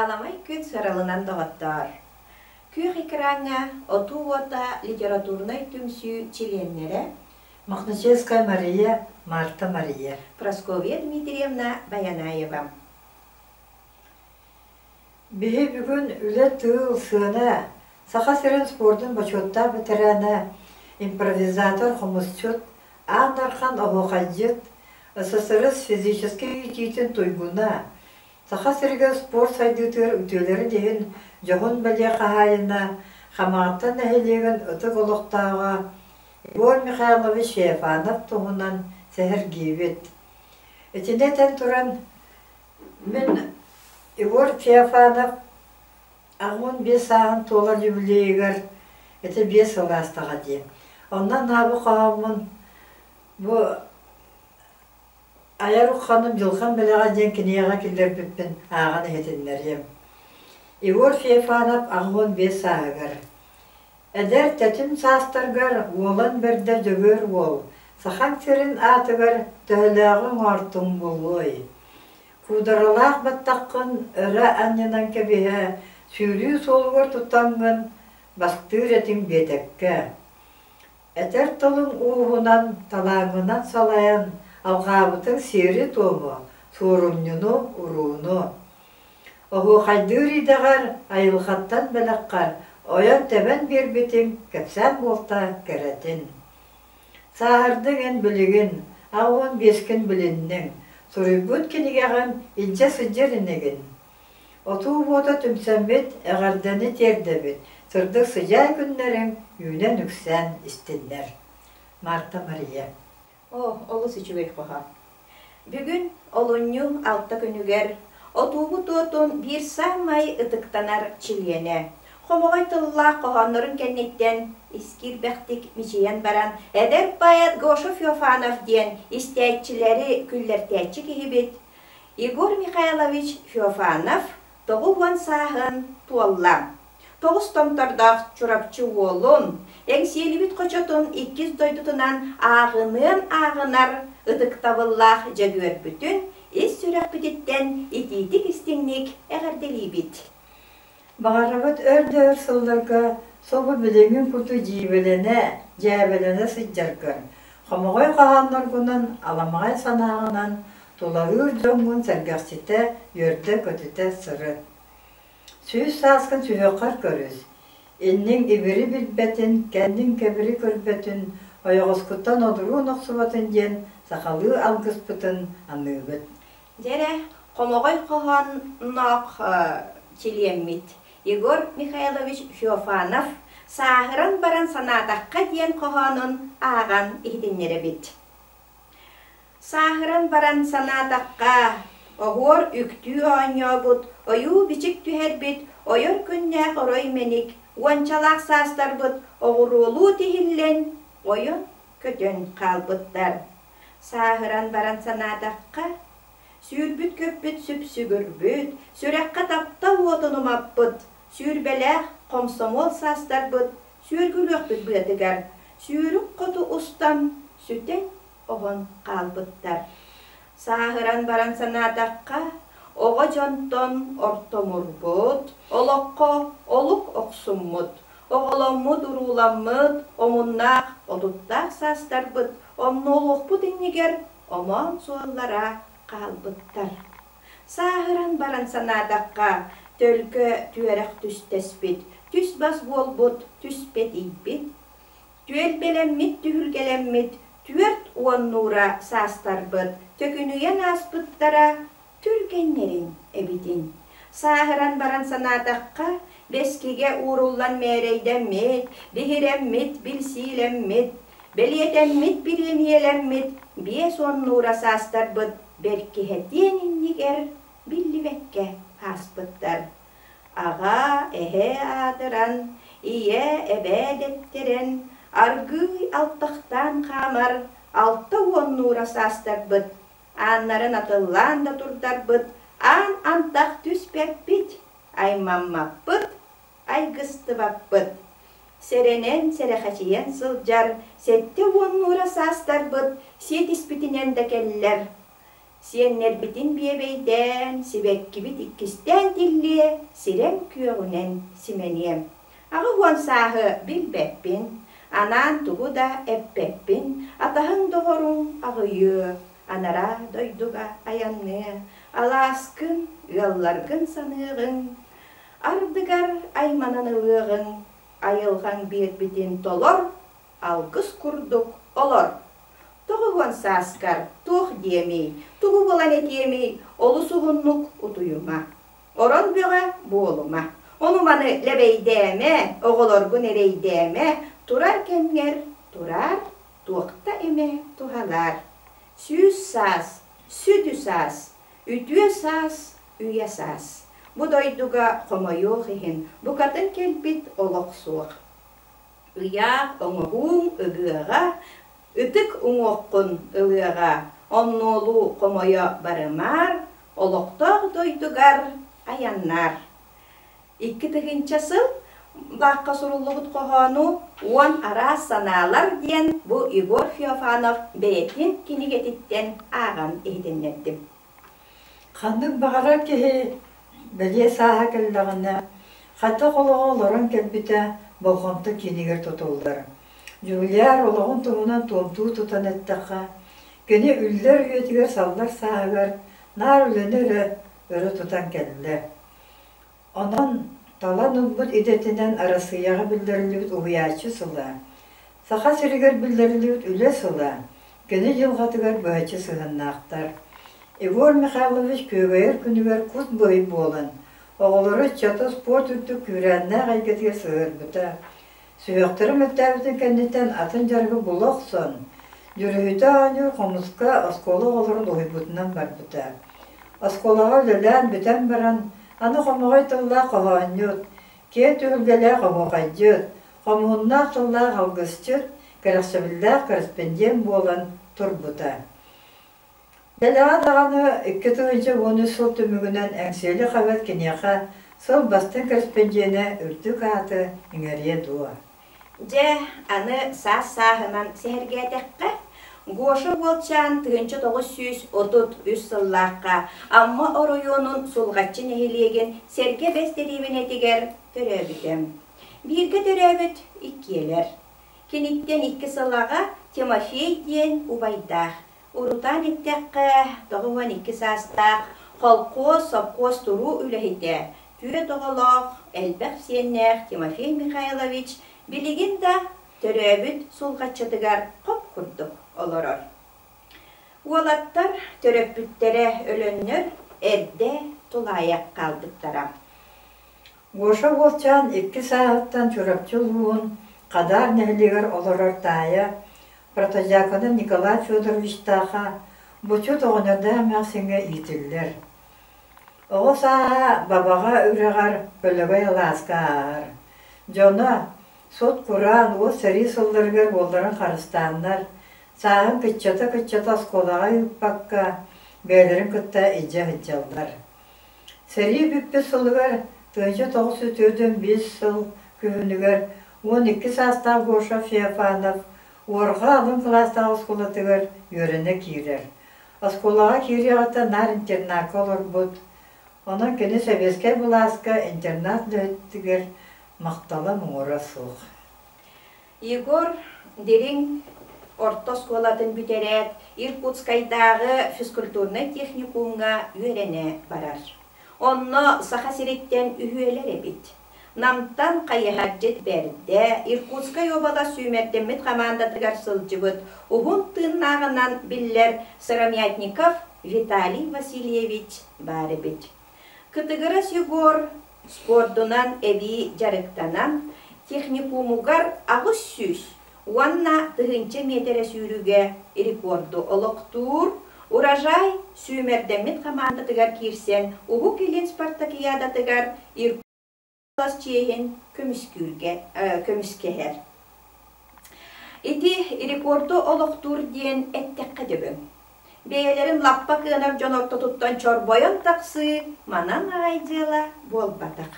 Аламай күн сыралынан доҕоттоор! Күөх экраҥҥа Отуу уота литературнай түмсүү чилиэннэрэ Мохначевская Мария, Марта Мария. Прасковья Дмитриевна Баянаева. Биһи бүгүн үлэ, тыыл, сыана, Саха сирин спордун бочуоттаах бэтэрээнэ, импровизатор, хомусчут, Аан Дархан оһуохайдьыт, СССР физическэй иитиитин туйгуна, Саха сиригэр спорт сайдыытыгар үтүөлэрин иһин дьоһун бэлиэ хаһаайына, Хамаҕатта нэһилиэгин ытык олохтооҕо Егор Михайлович Феофанов туһунан сэһэргиибит. Итини этэн туран, мин Егор Феофанов 85 сааһын туолар юбилейыгар ити 5 сыл аастаҕа дии. Онно анаабы хоһооммун бу Айар ухханым Дьылҕам бэлэҕэ диэн кинигэҕэ киллэрбиппин ааҕан иһитиннэриэм. Егор Феофанов 85 сааһыгар Эдэр тэтим саастаргар уолан бэрдэ Дьөгүөр уол, Сахаҥ сирин аатыгар төһөлөөҕү оҥоортуҥ буолуой? Куударалаах баттаххын өрө анньынан кэбиһэ, сүүрүү суолугар тутаҥҥын бастыыр этиҥ биэтэккэ. Этэр тылыҥ ууһунан, талааҥҥынан салайан алҕаабытыҥ сиэри-туому, суорумньуну, урууну. Оһуохайдыыр идэҕэр, айылҕаттан бэлэххэр ойон-тэбэн биэрбитиҥ кэпсээн буолта кэрэтин. Сааһырдыҥ эн билигин, 85-кин билинниҥ, суруйбут кинигэҕин илдьэ сылдьар инигин. Отуу уота түмсэммит, эҕэрдэни тиэрдэбит, сырдык сыдьаай күннэриҥ үүнэн-үксээн истиннэр. Марта Мария. Оо, олус үчүгэй хоһоон. Бүгүн олунньу алта күнүгэр отуубут уотун биир саамай ытыктанар чилиэнэ, хомоҕой тыллаах хоһооннорун кэнниттэн ис киирбэхтик мичийэн баран, эдэр поэт Гоша Феофанов диэн истээччилэри күллэртээччи киһибит Егор Михайлович Феофанов 90 сааһын туолла. Тоҕус томтордоох Чурапчы уолун, Эҥсиэлибит хочотун иккис дойдутунан ааҕыныан ааҕынар ытыктабыллаах Дьөгүөрбүтүн ис сүрэхпититтэн итиитик-истиҥник эҕэрдэлиибит. Баҕарабыт өр да өр сылларга собо билиҥҥин курдук дьиибэлэнэ, дьээбэлэнэ сылдьаргын, хомоҕой хоһоонноргунан, аламаҕай санааҕынан тулалыыр дьоҥҥун сэргэхситэ, үөрдэ-көтүтэ сырыт. Сүүс сааскын сүһүөххэр көрүс, инниҥ ибири билбэтин, кэнниҥ кэбири көрбөтүн, ойоҕоскуттан одуруун охсубатын диэн сахалыы алгыспытын аныыбыт. Дьэ эрэ, хомоҕой хоһоонноох чилиэммит Егор Михайлович Феофанов «Сааһыран баран санаатахха» диэн хоһоонун ааҕан иһитиннэрэбит. Сааһыран баран санаатахха, оһуор үктүү оонньообут, ойуу-бичик түһэрбит, ойор күннээх орой мэник, уончалаах саастарбыт оҕуруолуу тиһиллэн, ойон көтөн хаалбыттар. Сааһыран баран санаатахха, сүүрбүт-көппүт сүпсүгүрбүт, сүрэххэ таптал уотун умаппыт, сүүрбэлээх хомсомуол саастарбыт сүөргүлүөхпүт быатыгар, сүүрүк хоту устан, сүтэн-оһон хаалбыттар. Сааһыран баран санаатахха, оҕо дьонтон ортомурбут, олоххо олук охсуммут, оҕоломмут-урууламмыт, омуннаах, отуттаах саастарбыт омнуолуохпут иннигэр омоон суоллара хаалбыттар. Сааһыран баран санаатахха, төлкө түөрэх түстэспит, түс-бас буолбут, түспэтийбит, түөлбэлэммит түһүлгэлэммит 40 нуура саастарбыт төкүнүйэн ааспыттара түргэннэрин эбитин. Сааһыран баран санаатахха, бэскигэ ууруллан мээрэйдэммит, биһирэммит, билсиилэммит, бэлиэтэммит, бириэмийэлэммит 50 нуура саастарбыт бэркиһэтиэн иннигэр биллибэккэ ааспыттар. Аҕа, эһээ аатыран, ийэ, эбээ дэттэрэн, аргыый алтахтаан хаамар 60 нуура саастарбыт Ааннарын атыллаан да турдарбыт, аан антах түспэппит, аймаммаппыт, айгыстыбаппыт. Сэрэнэн, сэрэхэчийэн сылдьар 70 нуура саастарбыт сиэтиспитинэн да кэллэр. Сиэннэрбитин биэбэйдээн, сибэккибит иккистээн тиллиэ, сирэм күөҕүнэн симэниэ. 80 сааһы билбэппин, анаан тугу да эппэппин, атаһыҥ-доҕоруҥ аҕыйыа, анараа дойдуга айанныа, алааскын, ыалларгын саныаҕыҥ, ардыгар айманан ылыаҕыҥ, айылҕаҥ биэрбитин толор, алгыс курдук олор. 90 сааскар туох диэмий, тугу булан этиэмий, олус уһуннук утуйума. Орон бөҕө буолума. Ону-маны лэбэйдээмэ, оҕолоргун эрэйдээмэ, турар кэмҥэр тураар, туохта эмэ туһалаар. 100 саас, сүдү саас, үтүө саас, үйэ саас. Бу дойдуга хомойуох иһин букатын кэлбит олох суох. Ыйаах оҥоһууҥ ыгыаҕа, ытык уҥуоххун ылыаҕа, оннуолуу хомойо барымаар, олохтоох дойдугар айаннаар. 2000 сыл баахха суруллубут хоһоону Уон араас санаалар диэн бу Егор Феофанов бэйэтин кинигэтиттэн ааҕан иһитиннэрдим. Ханнык баҕарар киһи бэлиэ сааһа кэллэҕинэ, хайдах олоҕу олорон кэлбитэ болҕомто киинигэр тутуллар. Юбиляр олоҕун туһунан туомтуу тутан эттэххэ, кини үллэр үйэтигэр саллар сааһыгар наар үлэни эрэ өрө тутан кэллэ. Онон талан ылбыт идэтинэн Арассыыйаҕа биллэриллибит Уһуйааччы сыла, Саха сиригэр биллэриллибит Үлэ сыла кини дьылҕатыгар быһаччы сыһыаннаахтар. Егор Михайлович күөгэйэр күнүгэр кус быһый буолан, оҕолору ыччаты спорт үрдүк күүрээннээх эйгэтигэр сыһыарбыта. Сүһүөхтэрэ мөлтөөбүтүн кэнниттэн атын дьарыгы була охсон, дьүрүһүтэ оонньуур хомуска оскуола оҕолорун уһуйбутунан барбыта. Оскуолаҕа үлэлээн бүтэн баран, аны хомоҕой тыллаах хоһоонньут, киэҥ түһүлгэлээх оһуохайдьыт, хомуһуннаах тыллаах алгысчыт, кэрэхсэбиллээх корреспондент буолан турбута. Дэлэҕэ даҕаны 2013 сыл түмүгүнэн Эҥсиэли хаһыат киниэхэ сыл бастыҥ кэрэспэндьиэнэ үрдүк ааты иҥэриэ дуо? Дьэ, аны саас-сааһынан сэһэргээтэххэ, Гоша уолчаан 1933 сыллаахха Амма оройуонун Сулҕаччы нэһилиэгин Сэргэ Бэс дэриэбинэтигэр төрөөбүтэ. Бииргэ төрөөбүт иккиэлэр. Киниттэн икки сыл аҕа Тимофей диэн убайдаах. Урутаан эттэххэ, 92 саастаах холкуос, сопхуос туруу үлэһитэ, түөрт оҕолоох, элбэх сиэннээх Тимофей Михайлович билигин да төрөөбүт Сулҕаччытыгар хоп курдук олорор. Уолаттар төрөппүттэрэ өлөннөр эрдэ тулаайах хаалбыттара. Гоша уолчаан икки сааһыттан Чурапчы улууһун Хадаар нэһилиэгэр олорор таайа Протодьяконов Николай Федоровичтаахха Бочуот оҕонньордоох эмээхсиҥҥэ иитиллэр. Оҕо сааһа Бабаҕа үрэҕэр Көлөгөй алааска ааһар. Дьоно сут-кураан, уот сэрии сылларыгар уолларын харыстааннар, сааһын кыччата-кыччата оскуолаҕа ыыппакка, бэйэлэрин кытта илдьэ сылдьаллар. Сэрии бүппүт сылыгар 1945 сыл күһүнүгэр 12 саастаах Гоша Феофанов Уорҕа алын кылаастаах оскуолатыгар үөрэнэ киирэр. Оскуолаҕа киириэҕиттэн наар интернакка олорбут, онон кини сэбиэскэй былааска интернат үлэһитигэр махтала муҥура суох. Егор Дириҥ орто оскуолатын бүтэрээт, Иркутскайдааҕы физкультурнай техникумҥа үөрэнэ барар. Онно Саха сириттэн үһүөлэр эбит. Намтан хайыһардьыт бэрдэ, Иркутскай уобалас сүүмэрдэммит хамаандатыгар сылдьыбыт уһун тыыннааҕынан биллэр Сыромятников Виталий Васильевич баар эбит. Кытыгырас Егор спордунан эбии дьарыктанан, техникумугар 800 уонна 1000 миэтэрэ сүүрүүгэ рекорду олохтуур, Урожай сүүмэрдэммит хамаандатыгар киирсэн Уһук Илин спартакиадатыгар Иркутскай чиэһин көмүскүүргэ көмүскэһэр. Ити рекорду олохтуур диэн эттэххэ дөбөҥ. Бэйэлэрин лаппа кыанар дьон ортотуттан чорбойон тахсыы манан аҕай дьыала буолбатах.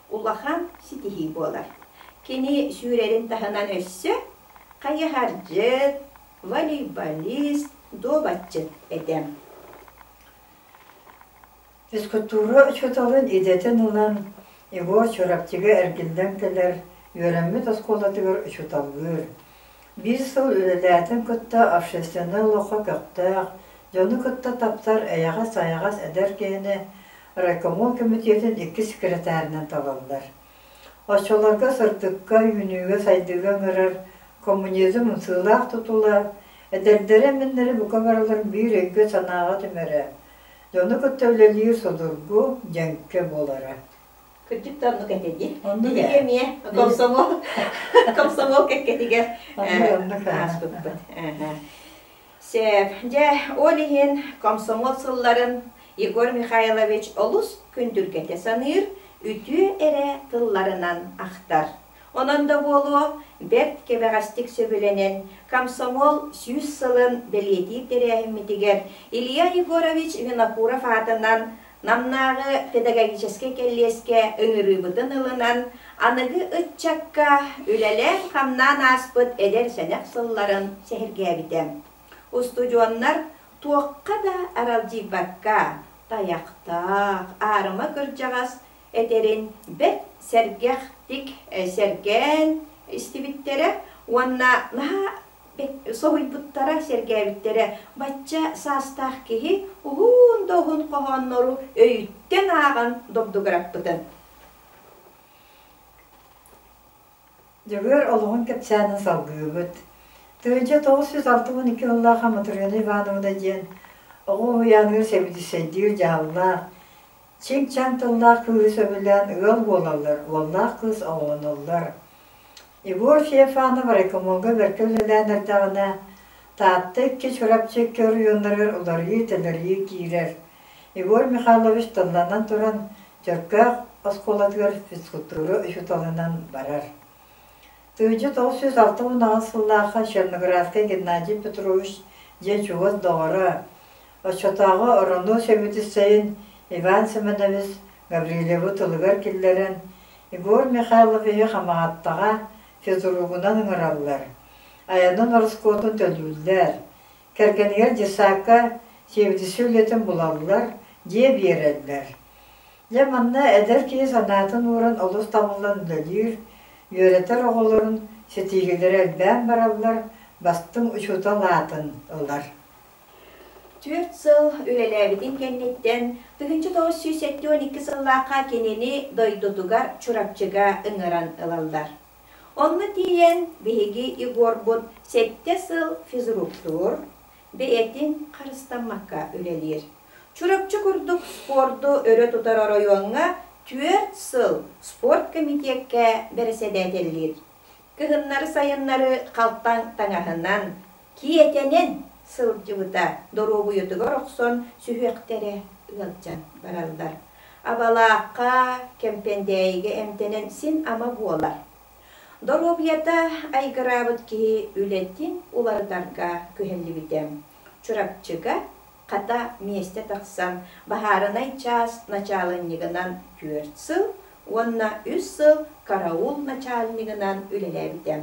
Улахан ситиһии буолар. Кини сүүрэрин таһынан өссө хайыһардьыт, волейболист, дуобатчыт этэ. Физкультура учууталын идэтин ылан, Егор Чурапчыга эргиллэн кэлэр, үөрэммит оскуолатыгар учууталлыыр. Биир сыл үлэлээтин кытта общественнай олоххо көхтөөх, дьону кытта таптар эйэҕэс-сайаҕас эдэр киһини райкомол кэмитиэтин иккис секретарынан талаллар. Оччолорго сырдыкка, үүнүүгэ-сайдыыга ыҥырар коммунизм ымсыылаах тутула, эдэрдэри-эминнэри бука барыларын биир өйгө-санааҕа түмэрэ, дьону кытта үлэлиир судургу, дьэҥкэ буолара. Кырдьык да оннук этэ дии. Оннук Биһиги ээ. эмиэ комсомол комсомол кэккэтигэр Оннук оннук аа. ааспыппыт. Сөп. Дьэ, ол иһин комсомол сылларын Егор Михайлович олус күндүргэтэ саныыр, үтүө эрэ тылларынан ахтар. Онон да буолуо, бэрт кэбэҕэстик сөбүлэнэн, комсомол 100 сылын бэлиэтиир тэрээһиммитигэр Илья Егорович Винокуров аатынан Намнааҕы педагогическай кэллиэскэ ыҥырыыбытын ылынан, аныгы ыччакка үлэлээн-хамнаан ааспыт эдэр-сэнэх сылларын сэһэргээбитэ. Устудьуоннар туохха да аралдьыйбакка, тайахтаах, аарыма кырдьаҕас этэрин бэрт сэргэхтик сэргээн истибиттэрэ уонна наһаа соһуйбуттара, сэргээбиттэрэ. Бачча саастаах киһи уһун да уһун хоһооннору өйүттэн ааҕан добдугураппытын. Дьөгүөр олоҕун кэпсээнин салгыыбыт. 1962 сыллаах Матрена Ивановна диэн оҕо уһуйааныгар сэбиэдиссэйдиир дьаһаллаах, чиҥ-чаҥ тыллаах кыыһы сөбүлээн ыал буолаллар, уоллаах кыыс оҕолоноллор. Егор Феофанов райкомолга бэркэ үлэлээн эрдэҕинэ, Таатта икки Чурапчы икки оройуоннарыгар уларыйыы-тэлэрийии киирэр. Егор Михайлович тылланан туран Чөркөөх оскуолатыгар физкультура учууталынан барар. 1968 сыллаахха Черноградскай Геннадий Петрович диэн чугас доҕоро, оччотооҕу РОНО сэбиэдиссэйин Иван Семенович Гаврильевы тылыгар киллэрэн, Егор Михайловиһы Хамаҕаттаҕа физругунан ыҥыраллар, айанын ороскуотун төлүүллэр, кэргэнигэр детсадка сэбиэдиссэй үлэтин булаллар, дьиэ биэрэллэр. Дьэ манна эдэр киһи санаатын ууран олус табыллан үлэлиир, үөрэтэр оҕолорун ситиһиилэрэ элбээн бараллар, бастыҥ учуутал аатын ылар. 4 сыл үлэлээбитин кэнниттэн 1972 сыллаахха кинини дойдутугар Чурапчыга ыҥыран ылаллар. Онно тиийэн биһиги Егорбут сэттэ сыл физруктуур, бэйэтин харыстаммакка үлэлиир. Чурапчы курдук спорду өрө тутар оройуоҥҥа 4 сыл спорт комитекка бэрэссэдээтэллиир. Кыһыннары-сайыннары халтаҥ таҥаһынан, киэтэнэн сылдьыбыта доруобуйатыгар охсон сүһүөхтэрэ ыалдьан бараллар. Абалаахха, Кэмпэндээйигэ эмтэнэн син ама буолар. Доруобуйата айгыраабыт киһи үлэтин уларытарга күһэллибитэ. Чурапчыга хата миэстэ тахсан, баһаарынай чаас начаалынньыгынан 4 сыл уонна 3 сыл караул начальнигынан үлэлээбитэ.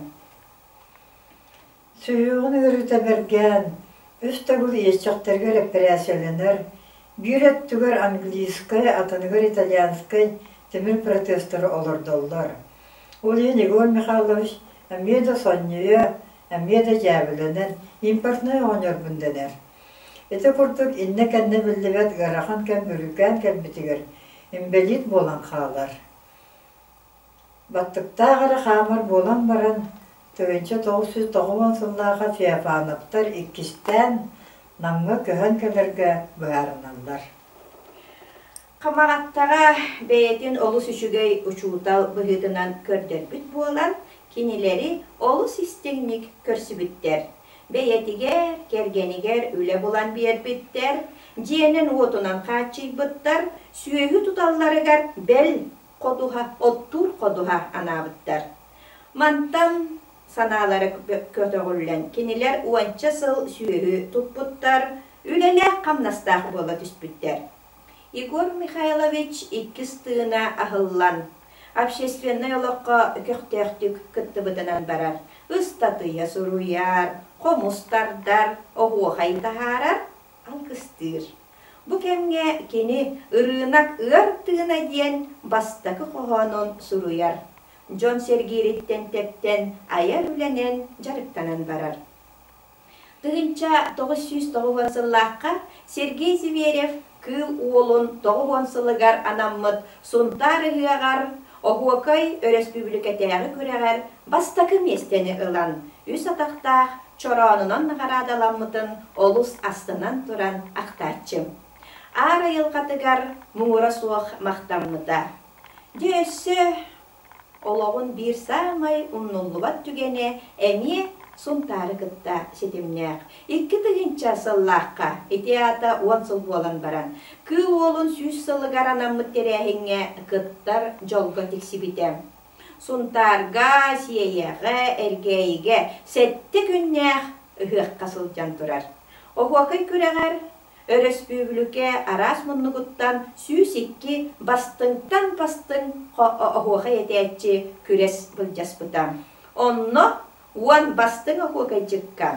Сүһүөҕүн ыарыыта бэргээн, үс төгүл иэччэхтэригэр эппэрээссийэлэнэр, биир өттүгэр английскай, атыныгар итальянскай тимир протезтары олордоллор. Ол иһин Егор Михайлович эмиэ да сонньуйа, эмиэ да дьээбэлэнэн импортнай оҕонньорбун дэнэр. Ити курдук иннэ-кэннэ биллибэт ыарахан кэм бүрүүкээн кэлбитигэр инбэлиит буолан хаалар. Баттыктаах эрэ хаамар буолан баран, 1990 сыллаахха Феофановтар иккистээн Намҥа көһөн кэлэргэ быһаарыналлар. Хамаҕаттаҕа бэйэтин олус үчүгэй учуутал быһыытынан көрдөрбүт буолан, кинилэри олус истиҥник көрсүбүттэр. Бэйэтигэр, кэргэнигэр үлэ булан биэрбиттэр, дьиэнэн-уотунан хааччыйбыттар, сүөһү туталларыгар бэл ходуһа, оттуур ходуһа анаабыттар. Мантан санаалара көтөҕүллэн, кинилэр уонча сыл сүөһү туппуттар, үлэлээх-хамнастаах буола түспүттэр. Егор Михайлович иккис тыына аһыллан, общественнай олоххо көхтөөхтүк кыттыбытынан барар, ыстатыйа суруйар, хомус тардар, оһуохай таһаарар, алгыстыыр. Бу кэмҥэ кини Ырыынак ыар тыына диэн бастакы хоһоонун суруйар. Дьон сэргиириттэн тэптэн айар үлэнэн дьарыктанан барар. 1990 сыллаахха Сергей Зверев Кыыл Уолун 90 сылыгар анаммыт Сунтаар ыһыаҕар Оһуокай өрөспүүбүлүкэтээҕи күрэҕэр бастакы миэстэни ылан, үс атахтаах чороонунан наҕараадаламмытын олус астынан туран ахтааччы. Аар айылҕатыгар муҥура суох махтаммыта. Дьэ өссө Олоҕун биир саамай умнуллубат түгэнэ эмиэ Сунтаары кытта ситимнээх. 2000 сыллаахха, ити аата 10 сыл буолан баран, Кыыл Уолун 100 сылыгар анаммыт тэрээһиҥҥэ кыттар дьолго тиксибитэ. Сунтаарга, Сиэйэҕэ, Элгээйигэ сэттэ күннээх ыһыахха сылдьан турар. Оһуокай күрэҕэр Өрөспүүбүлүкэ араас муннугуттан 102 бастыҥтан бастыҥ оһуохай этээччи күрэс былдьаспыта. Онно 10 бастыҥ оһуокайдьыкка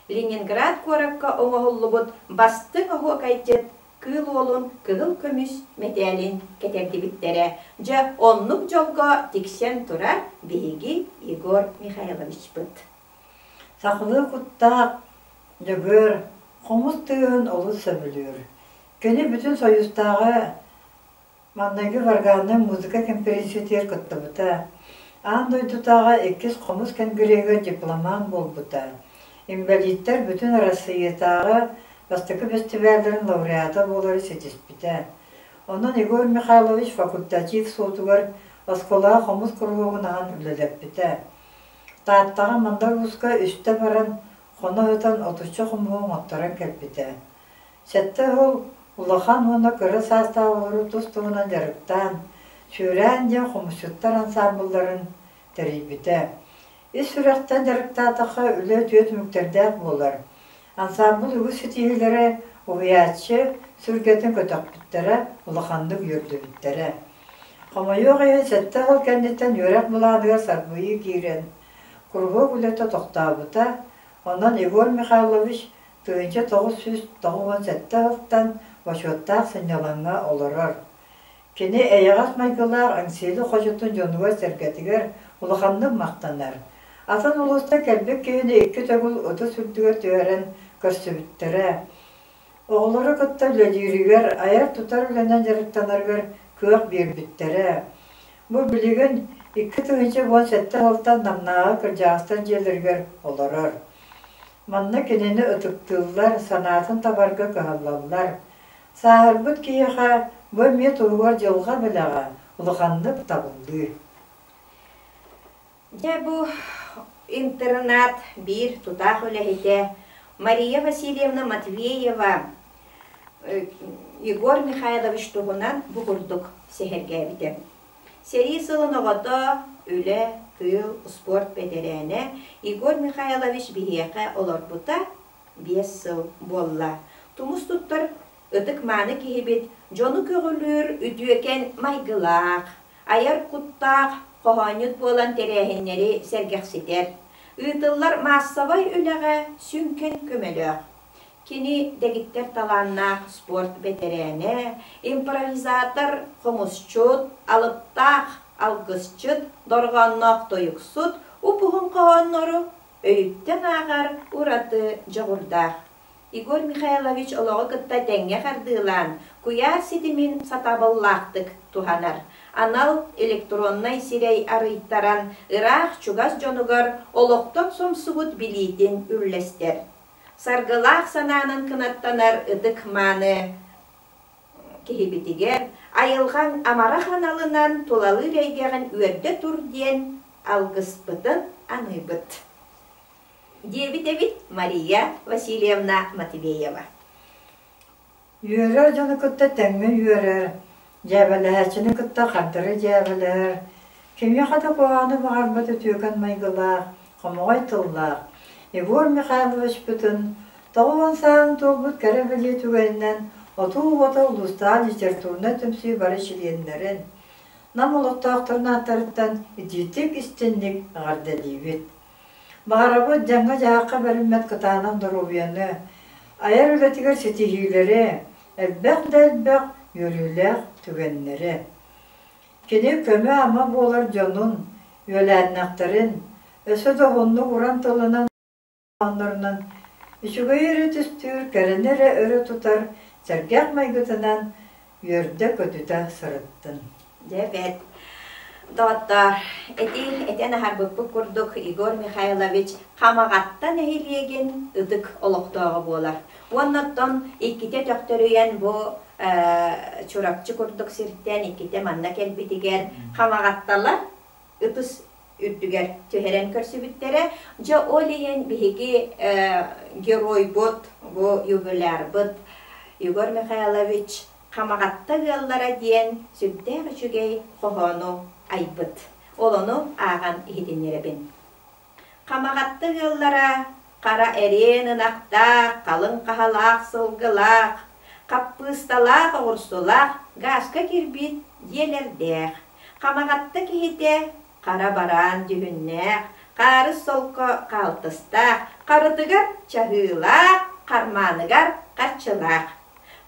Ленинград куоракка оҥоһуллубут бастыҥ оһуокайдьыт Кыыл Уолун кыһыл көмүс мэтээлин кэтэрдибиттэрэ. Дьэ, оннук дьолго тиксэн турар биһиги Егор Михайловичпыт. Сахалыы куттаах Дьөгүөр хомус тыаһын олус сөбүлүүр. Кини Бүтүн Союзтааҕы маҥнайгы варганнай музыка кэмпириэнсийэтигэр кыттыбыта, аан дойдутааҕы иккис хомус кэнгириэгэр дипломант буолбута, инбэлииттэр Бүтүн Арассыыйатааҕы бастакы бэстибээллэрин лауреата буолары ситиспитэ. Онон Егор Михайлович факультатив суотугар оскуолаҕа хомус куруһуогун аһан үлэлэппитэ. Тааттаҕа Мандар Ууска үстэ баран хоно сытан отучча хомуһу оҥотторон кэлбитэ. Сэттэ уһул улахан уонна кыра саастаах оҕолору тус-туһунан дьарыктаан, Сүүрээн диэн хомусчуттар ансаамбылларын тэрийбитэ. Ис сүрэхтэн дьарыктаатахха үлэ үтүө түмүктэрдээх буолар. Ансаамбыл үгүс ситиһиилэрэ уһуйааччы сүргэтин көтөхпүттэрэ, улаханнык үөрдүбүттэрэ. Хомойуох иһин, сэттэ сыл кэнниттэн үөрэх былааныгар сарбыйыы киирэн, куруһуок үлэтэ тохтообута, онон Егор Михайлович 1997 сылтан бочуоттаах сынньалаҥҥа олорор. Кини эйэҕэс майгылаах Эҥсиэли хочотун дьонугар-сэргэтигэр улаханнык махтанар. Атын улуустан кэлбит киһини икки төгүл ытыс үрдүгэр түһэрэн көрсүбүттэрэ. Оҕолору кытта үлэлииригэр, айар-тутар үлэнэн дьарыктанарыгар кыах биэрбиттэрэ. Бу билигин 2017 сылтан Намнааҕы кырдьаҕастар дьиэлэригэр олорор. Манна кинини ытыктыыллар, санаатын табарга кыһаллаллар. Сааһырбыт киһиэхэ бу эмиэ туһугар дьылҕа бэлэҕэ улаханнык табыллыы. Дьэ бу интернат биир тутаах үлэһитэ Мария Васильевна Матвеева Егор Михайлович туһунан бу курдук сэһэргээбитэ. Сэрии сылын оҕото, үлэ, тыыл, спорт бэтэрээнэ Егор Михайлович биһиэхэ олорбута 5 сыл буолла. Тумус туттар ытык-мааны киһибит дьону көҕүлүүр үтүөкэн майгылаах, айар куттаах хоһоонньут буолан тэрээһиннэри сэргэхситэр, ыытыллар маассабай үлэҕэ сүҥкэн көмөлөөх. Кини дэгиттэр талааннаах спорт бэтэрээнэ, импровизатор, хомусчут, алыптаах алгысчыт, дорҕоонноох тойуксут, уп-уһун хоһооннору өйүттэн ааҕар ураты дьоҕурдаах. Егор Михайлович олоҕу кытта тэҥҥэ хардыылаан, куйаар ситимин сатабыллаахтык туһанар. Анал электроннай сирэй арыйтаран, ыраах-чугас дьонугар олохтон сомсубут билиитин үллэстэр. Саргылаах санаанан кынаттанар ытык-мааны киһибитигэр айылҕаҥ амарах аналынан тулалыыр эйгэҕин үөрдэ тур диэн алгыспытын аныыбыт. Диэбит эбит Мария Васильевна Матвеева. Үөрэр дьону кытта тэҥҥэ үөрэр, дьээбэлэһээччини кытта хардары дьээбэлэһэр, кимиэхэ да куһаҕаны баҕарбат үтүөкэн майгылаах, хомоҕой тыллаах Егор Михайловичпытын 90 сааһын туолбут кэрэ бэлиэ түгэнинэн Отуу уота улуустааҕы литературнай түмсүү бары чилиэннэрин, Нам олохтоохторун ааттарыттан итиитик-истинник эҕэрдэлиибит. Баҕарабыт дьаҥҥа-дьаһахха бэриммэт кытаанах доруобуйаны, айар үлэтигэр ситиһиилэри, элбэх да элбэх үөрүүлээх түгэннэрэ. Кини көмө-ама буолар дьонун, үөлээннэхтэрин, өссө да уһуннук уран тылынан Оннорунан үчүгэйи эрэ түстүүр, кэрэни эрэ өрө тутар сэргэх майгытынан үөрдэ-көтүтэ сырыттын. Дьэ, бэрт. Доҕоттоор, ити этэн аһарбыппыт курдук Егор Михайлович Хамаҕатта нэһилиэгин ытык олохтооҕо буолар. Уонна оттон иккитэ төхтөрүйэн бу Чурапчы курдук сиртэн иккитэ манна кэлбитигэр Хамаҕатталар ытыс үрдүгэр түһэрэн көрсүбүттэрэ. Дьэ, ол иһин биһиги геройбут, бу юбилярбыт Егор Михайлович Хамаҕатта ыаллара диэн сүрдээх үчүгэй хоһоону айбыт. Ол ону ааҕан иһитиннэрэбин. Хамаҕатта ыаллара хара эриэн ынахтаах, халыҥ хаһалаах сылгылаах, хаппыысталаах оҕурсулаах гааска киирбит дьиэлэрдээх. Хамаҕатта киһитэ хара бараан дьүһүннээх, хаарыс солко хаалтыстаах, харытыгар чаһыылаах, хармааныгар харчылаах.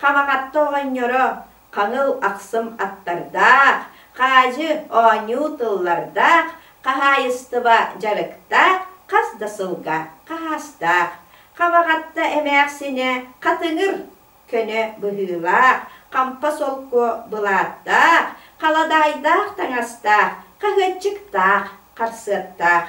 Хамаҕатта оҕонньоро хаҥыл ахсым аттардаах, хаадьы оонньуу тыллардаах, хаһаайыстыба дьарыктаах, хас да сылга хаһаастаах. Хамаҕатта эмээхсинэ хатыҥыр көнө быһыылаах, хампа солко былааттаах, халадаайдаах таҥастаах, хаһыаччыктаах, харсыаттаах.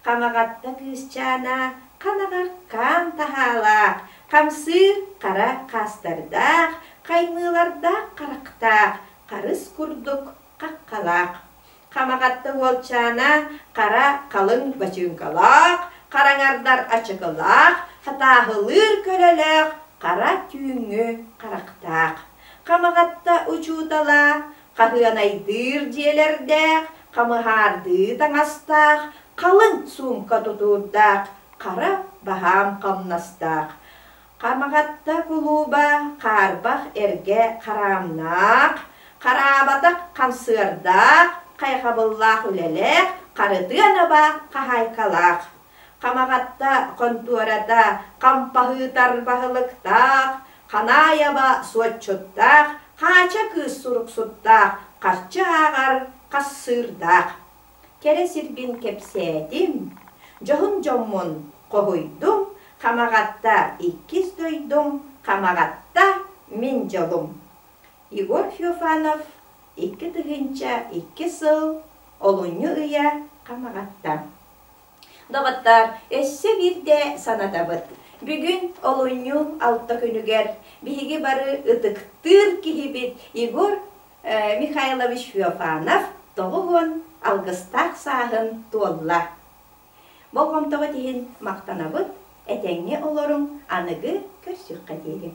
Хамаҕатта кыысчаана ханаҕар хаан таһаалаах, хамсыыр хара хаастардаах, хаймыылардаах харахтаах, харыс курдук хаххалаах. Хамаҕатта уолчаана хара халыҥ бачыыҥкалаах, хараҥардар ачыкылаах, хатааһылыыр көлөлөөх, хара түүҥҥү харахтаах. Хамаҕатта учуутала хаһыанайдыыр дьиэлэрдээх, хамыһаардыы таҥастаах, халыҥ суумка тутуурдаах, хара баһаам хамнастаах. Хамаҕатта кулууба хаарбах эргэ хараамнаах, хараабатах хамсыардаах, хайҕабыллаах үлэлээх, харытыан аба хаһаайкалаах. Хамаҕатта хонтуората хампаһыытар баһылыктаах, Ханаайаба суотчуттаах, Хаача кыыс суруксуттаах, харчы ааҕар хассыырдаах. Кэрэ сирбин кэпсээтим, дьоһун дьоммун хоһуйдум, Хамаҕатта иккис дойдум, Хамаҕатта мин дьолум. Егор Феофанов 2002 сыл олунньу ыйа Хамаҕатта. Доҕоттоор, өссө биирдэ санатабыт. Бүгүн олунньу алта күнүгэр биһиги бары ытыктыыр киһибит Егор Михайлович Феофанов 90 алгыстаах сааһын туолла. Болҕомтоҕут иһин махтанабыт, этэҥҥэ олоруҥ, аныгы көрсүөххэ диэри.